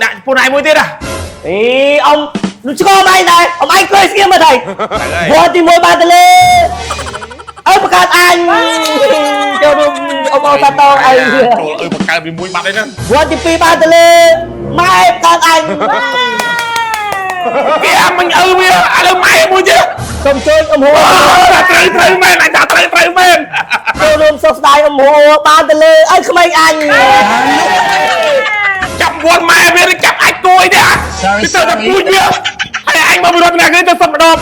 ដាក់ពូណៃមួយទៀតហ៎ អេអ៊ំនឹងឆ្កល់ឯងដែរអ៊ំឯងគ្រើស្ងៀមមកហើយវត្តទី1បានទៅលើឪបង្កើតអញចូលរួមអ៊ំអសាតោឪ ចូលឪបង្កើតវាមួយបាត់អីហ្នឹង វត្តទី2បានទៅលើម៉ែបង្កើតអញ គេអាមិញឪវាឥឡូវម៉ែមួយទៀត សូមជួយអ៊ំហួរ ត្រូវត្រូវមែនអញថាត្រូវត្រូវមែន ចូលរួមសុខស្ដាយអ៊ំហួរបានទៅលើឪក្មេងអញ ចាប់វត្តម៉ែវាចាប់អាចគួយទេអាទៅតែពូជវាហើយអញមករត់ណាគេទៅសុំម្ដង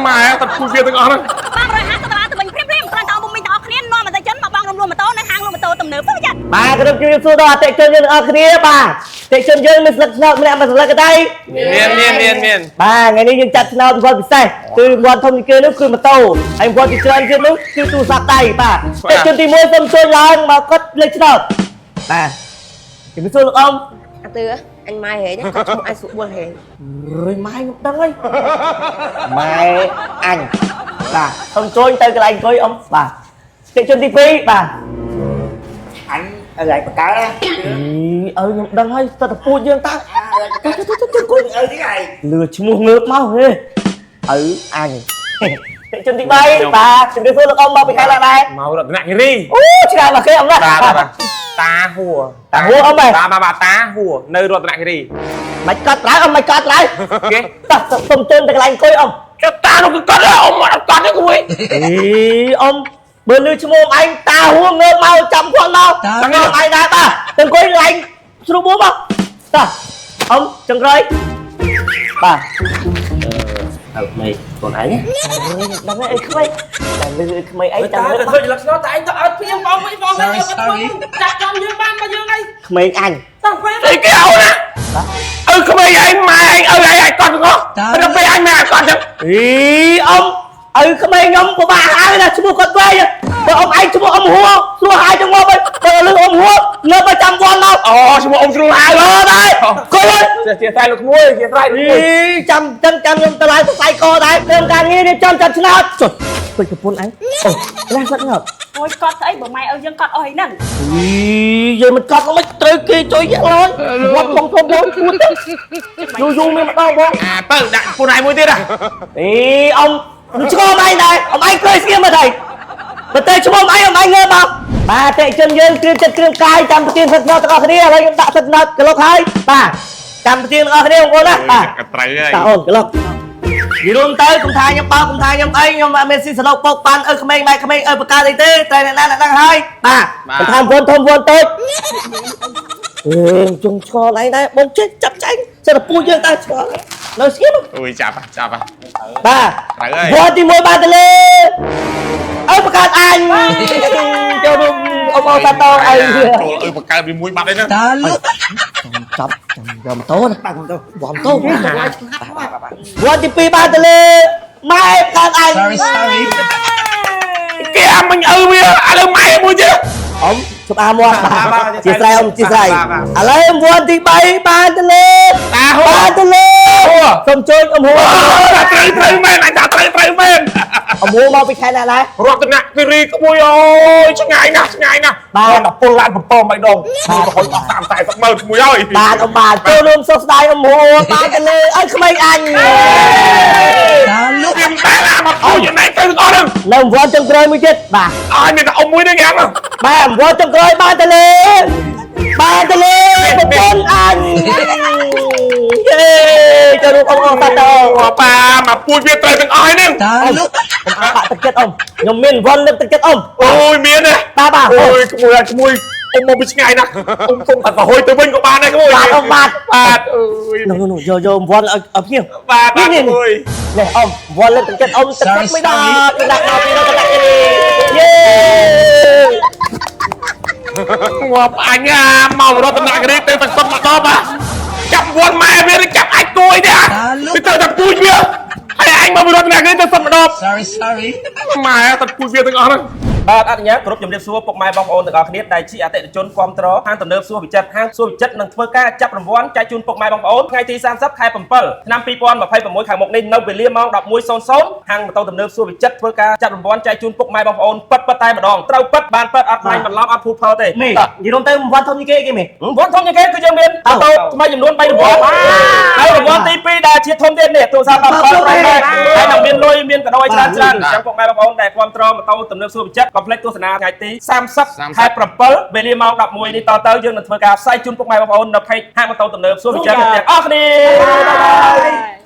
ម៉ែតែពូជវាទាំងអស់ហ្នឹង បាន150ដុល្លារទៅវិញព្រាមព្រាមគ្រាន់តែអ៊ំមីងទាំងអស់គ្នានាំអតិជនមកបងរំលោះម៉ូតូនៅហាងលក់ម៉ូតូទំនើបសុខចិត្ត បាទក្រុមជំរាបសួរដល់អតិជនយើងទាំងអស់គ្នាបាទអតិជនយើងមានស្លឹកឆ្នោតម្នាក់មួយស្លឹកក្តី មានមានមានមាន បាទថ្ងៃនេះយើងចាត់ឆ្នោតវត្តពិសេសគឺវត្តធំជាងគេនោះគឺម៉ូតូហើយវត្តជាច្រើនទៀតនោះគឺទូរស័ព្ទដៃបាទអតិជនទី1សូមជួយឡើងមកគាត់លេខឆ្នោតបាទជំរាបសួរលោកអ៊ំ អាទឿអញម៉ែហេងគាត់ឈ្មោះអញសុបួលហេង រើយម៉ែខ្ញុំដឹងហើយម៉ែអញបាទសូមជួយទៅកន្លែងអង្គុយអ៊ំបាទអតិជនទី2បាទ អញឲ្យឯងបកើណា អីឪខ្ញុំដឹងហើយស្ទើរតែពូជយើងតើទៅទៅទៅទៅ គួយឪទៀតឯង លឺឈ្មោះងើបមកហេឪអញតិជនទី3បាទជំរាបសួរលោកអ៊ំមកពីខាងណាដែរ មករតនគិរី អូឆ្ងាយមកគេអ៊ំណា បាទបាទតាហួរ តាហួរអ៊ំហ៎ បាទបាទបាទតាហួរនៅរតនគិរី មិនកត់ឡើយអ៊ំមិនកត់ឡើយ គេ តោះសុំជន់ទៅកន្លែងអង្គុយអ៊ំ ចុះតានោះគឺគាត់អ៊ំអត់គាត់ទេគួយ អីអ៊ំបើលឺឈ្មោះឯងតាហួរងើបមកចាំគាត់មកចាំឯងដែរបាទទៅអង្គុយកន្លែងស្រួលបួមកតោះអ៊ំចង្រៃបាទ អើក្មេងខ្លួនឯង ដឹងហើយអីក្មេងតែលឺអីក្មេងអី តា ចាំ ទៅធ្វើចលឹកស្នោតតែឯងទៅអត់ព្រៀងបងវិញបងវិញអត់ធ្វើចាក់ចំយើងបានមកយើងអី ក្មេងអញ តោះពេល អីគេអូនណាឪក្មេងឯងម៉ែឯងឪឯងឯងគាត់ទាំងអស់តែពេលអញម៉ែគាត់ចឹង អីអ៊ំឪក្មេងខ្ញុំពិបាកហើយណាឈ្មោះគាត់វែងបើអ៊ំឯងឈ្មោះអ៊ំហួរស្រួលហើយទាំងមកបើលឺអ៊ំហួរងើបមកចាំវត្តមក អូឈ្មោះអ៊ំស្រួលហើយ អត់ដែរគល់ហើយ ជាស្រ័យលោកមួយជាស្រ័យលោក អី មួយ ចាំចឹងចាំខ្ញុំទៅឡើងសរសៃកដែរក្រុមការងាររៀបចំចាត់ឆ្នោតចុះពេចប្រពន្ធឯងអូណាគាត់ងើប អូយកត់ស្អីបើម៉ែឲ្យយើងកត់អស់ហើយហ្នឹង អីយើងមិនកត់មិនត្រូវគេជួយយ៉ាងឡើយវត្តបងធំបងឈួតទៅយូរយូរមានម្ដងបង អាបើដាក់ពូណៃមួយទៀតហ៎ អេអ៊ំនឹងឆ្កល់ឯងដែរអ៊ំឯងគ្រើស្ងៀមមកហើយបើទៅឈ្មោះអ៊ំឯងអ៊ំឯងងើបមកបាទតិជនយើងគ្រឿងចិត្តគ្រឿងកាយតាមប្រធានសិទ្ធិទាំងអស់គ្នាឥឡូវខ្ញុំដាក់សិទ្ធិក្លុកហើយបាទតាមប្រធានទាំងអស់គ្នាបងប្អូនណាបាទ ត្រូវហើយ តាអូនក្លុកនិយាយរួមទៅកុំថាខ្ញុំបោកកុំថាខ្ញុំអីខ្ញុំអត់មានស៊ីសឡុកពោកប៉ាន់ឪក្មេងម៉ែក្មេងឪបកាអីទេតែអ្នកណាអ្នកដឹងហើយបាទកុំថាវនធំវនតូចអេជុំឆ្កល់ឯងដែរបងចេះចាប់ចែងសិតតែពូយើងតើឆ្កល់នៅស្ងៀម អូយចាប់ចាប់ បាទ ត្រូវហើយ វត្តទី1បានទៅលើឪបង្កើតអញចូលរួមអ៊ំអសាតោឪ ចូលឪបង្កើតវាមួយបាត់អីហ្នឹង ចាប់ចាំយកម៉ូតូណាបាទម៉ូតូវម៉ូតូវត្តទី2បានទៅលើម៉ែបង្កើតអញ Sorry sorry គេអាមិញឪវាឥឡូវម៉ែមួយទៀត អ៊ំជប់អាមាត់បាទជាស្រ័យអ៊ំជាស្រ័យឥឡូវវត្តទី3បានទៅលើ តាហួរ បានទៅលើសូមជួយអ៊ំហួរ ត្រូវត្រូវមែនអញថាត្រូវត្រូវមែន អ៊ំហួរមកពីខេត្តណាដែរ រតនគិរីក្មួយអូយឆ្ងាយណាស់ឆ្ងាយណាស់ បាទ ដល់ពលឡាន7ម្ដងរហូតដល់30 40ម៉ឺនក្មួយអើយ បាទអ៊ំបាទចូលរួមសុខស្ដាយអ៊ំហួរបានទៅលើឲ្យក្មេងអញ តាលុក ខ្ញុំតែឡាមកអូយយ៉ាងណាទៅទាំងអស់ហ្នឹង នៅវត្តចុងក្រោយមួយទៀតបាទ អើយមានតែអ៊ំមួយហ្នឹងយ៉ាងហ្នឹង បាទវត្តចុងក្រោយបានទៅលើបានទៅលើប្រពន្ធអញយេចូលរួមអ៊ំអ៊ំតាតោ អូប៉ាមកពូជវាត្រូវទាំងអស់ហ្នឹង តាលុក ខ្ញុំបាក់ទឹកចិត្តអ៊ំខ្ញុំមានវត្តលើកទឹកចិត្តអ៊ំ អូយមានទេ បាទបាទ អូយក្មួយអើយក្មួយអ៊ំមកពីឆ្ងាយណាស់អ៊ំសុំតែសហុយទៅវិញក៏បានដែរក្មួយ បាទអ៊ំបាទ បាទអើយ នោះនោះយកយកវត្តឲ្យឲ្យភ្ញៀវ បាទបាទក្មួយ នេះអ៊ំវត្តលើកទឹកចិត្តអ៊ំទឹកចិត្តមិនដល់ទឹកដាក់ដល់ពីដល់ទឹកដាក់នេះយេ ងាប់អញអាមករតនគិរីទៅតែសុំមកដល់បាទចាប់វត្តម៉ែវាចាប់អាចគួយទេអាវាទៅតែពូជវាហើយអញមករតនគិរីទៅសុំមកដល់ Sorry sorry ម៉ែតែពូជវាទាំងអស់ហ្នឹង បាទអនុញ្ញាតគ្រប់ជំរាបសួរពុកម៉ែបងប្អូនទាំងអស់គ្នាដែលជាអតិថិជនគាំទ្រហាងទំនើបសួរវិចិត្រហាងសួរវិចិត្រនឹងធ្វើការចាប់រង្វាន់ចែកជូនពុកម៉ែបងប្អូនថ្ងៃទី30ខែ7ឆ្នាំ2026ខាងមុខនេះនៅវេលាម៉ោង11:00ហាងម៉ូតូទំនើបសួរវិចិត្រធ្វើការចាប់រង្វាន់ចែកជូនពុកម៉ែបងប្អូនពិតពិតតែម្ដងត្រូវពិតបានពិតអត់ខ្លាញ់បន្លំអត់ភូតផលទេ មេនិយាយរួមទៅវត្តធំជាងគេគេមេ រង្វាន់ធំជាងគេគឺយើងមានម៉ូតូថ្មីចំនួន3រង្វាន់ហើយរង្វាន់ទី2ដែលជាធំទៀតនេះទូរស័ព្ទ17 Pro Max ហើយនឹងមានលុយមានកដោឲ្យច្រើនច្រើនអញ្ចឹងពុកម៉ែបងប្អូនដែលគាំទ្រម៉ូតូទំនើបសួរវិចិត្រកុំភ្លេចទស្សនាថ្ងៃទី30ខែ7វេលាម៉ោង11នេះតទៅយើងនឹងធ្វើការផ្សាយជូនពុកម៉ែបងប្អូននៅ page ហាងម៉ូតូទំនើបសួរវិចិត្រទាំងអស់គ្នា។